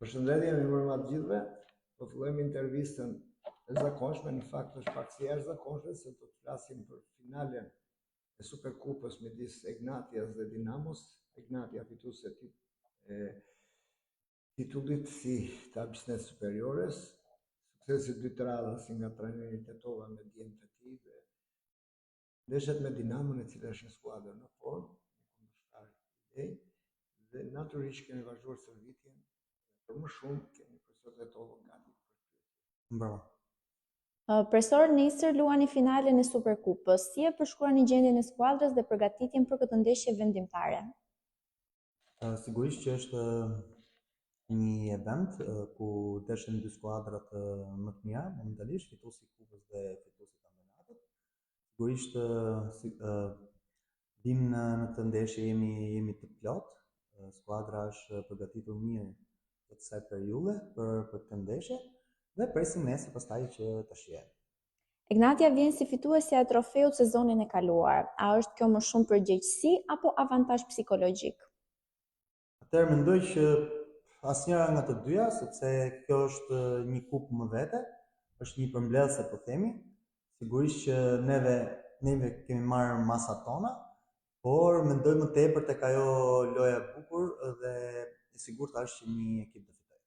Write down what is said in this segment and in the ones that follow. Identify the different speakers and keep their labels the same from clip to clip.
Speaker 1: Përshëndetje, mirëmbrëma të gjithëve. Po fillojmë intervistën e zakonshme, në fakt është pak si e jashtëzakonshme se do të flasim për finalen e Superkupës midis Egnatias dhe Dinamos. Egnatia fituese e titullit si të Abissnet Superiores, suksesi i dytë radhazi nga trajneri Tetova me djemtë e tij dhe Ndeshet me Dinamon e cila është një skuadër në formë, një kundërshtar i denjë dhe natyrisht kemi vazhduar stërvitjen dhe për më shumë kemi profesor Tetovën gati për pyetje.
Speaker 2: Bravo.
Speaker 3: Profesor, nesër luani finalen e Superkupës. Si e përshkruani gjendjen e skuadrës dhe përgatitjen për këtë ndeshje vendimtare?
Speaker 2: Sigurisht që është një event ku ndeshen dy skuadrat më të mira momentalisht, fituesi i kupës dhe fituesi i kampionatit. Sigurisht si, vim në në këtë ndeshje jemi jemi të plotë. Skuadra është përgatitur mirë gjatë kësaj periudhe për për këtë ndeshje dhe presim nesër pastaj që të shijojmë.
Speaker 3: Egnatia vjen si fituesja e trofeut sezonin e kaluar. A është kjo më shumë përgjegjësi apo avantazh psikologjik?
Speaker 2: Atëherë mendoj që asnjëra nga të dyja, sepse kjo është një kupë më vete, është një përmbledhëse po themi. Sigurisht që neve neve kemi marrë masat tona, por mendoj më tepër tek ajo loja e bukur dhe e sigurta është që një ekip do fitojë.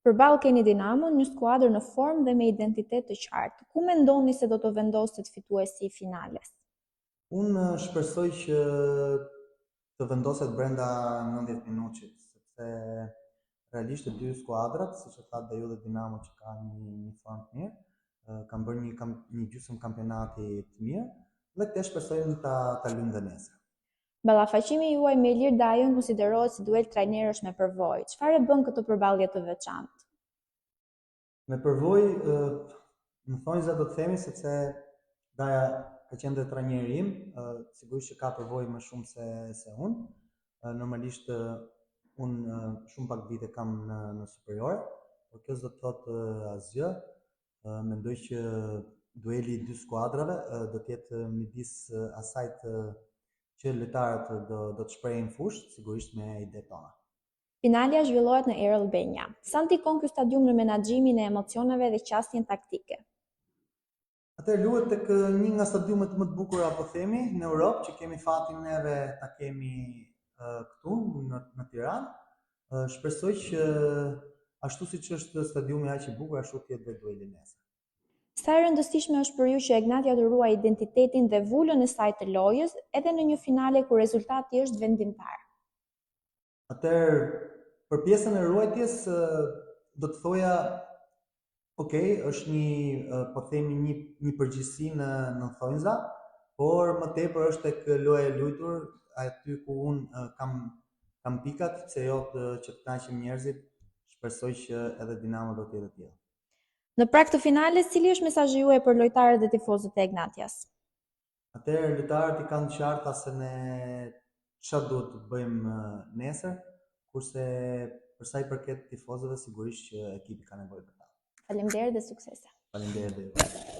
Speaker 3: Përballë keni Dinamon, një skuadër në formë dhe me identitet të qartë. Ku mendoni se do të vendoset fituesi i finales?
Speaker 2: Unë shpresoj që të vendoset brenda 90 minutëshit, sepse realisht të dy skuadrat, siç e thatë dhe ju dhe Dinamo që ka një, një formë të mirë, kanë bërë një, kam, një gjysmë kampionati të mirë dhe këtë shpresojmë ta ta luajmë dhe nesër.
Speaker 3: Ballafaqimi juaj me Ilir Dajën konsiderohet si duel trajnerësh me përvojë. Çfarë e bën këtë përballje të veçantë?
Speaker 2: Me përvojë, në thonjza do të themi sepse Daja ka qenë dhe trajneri im, sigurisht që ka përvojë më shumë se se unë. Normalisht unë shumë pak vite kam në në superiore, por kjo s'do të thotë asgjë. Mendoj që dueli i dy skuadrave do të jetë midis asaj të që lojtarët do do të shprehin në fushë, sigurisht me idetë tona.
Speaker 3: Finalja zhvillohet në Air Albania. Sa ndikon ky stadium në menaxhimin e emocioneve dhe qasjen taktike?
Speaker 2: Atëherë luhet tek një nga stadiumet më të bukura po themi në Europë që kemi fatin neve ta kemi këtu në në Tiranë. Shpresoj që ashtu siç është stadiumi aq i bukur, ashtu të jetë dhe dueli nesër.
Speaker 3: Sa e rëndësishme është për ju që Egnatia të ruajë identitetin dhe vulën e saj të lojës edhe në një finale ku rezultati është vendimtar?
Speaker 2: Atëherë, për pjesën e ruajtjes do të thoja Ok, është një, po themi një një përgjegjësi në në thonjza, por më tepër është tek loja e luajtur, aty ku unë kam kam pikat, pse jo të që të kënaqim njerëzit, shpresoj që edhe Dinamo do të jetë e tillë.
Speaker 3: Në prag të finales, cili është mesazhi juaj për lojtarët dhe tifozët e Egnatias?
Speaker 2: Atëherë lojtarët i kanë të qarta se ne çfarë duhet të bëjmë nesër, kurse për sa i përket tifozëve sigurisht që ekipi ka nevojë për
Speaker 3: ta. Faleminderit dhe suksese.
Speaker 2: Faleminderit dhe juve.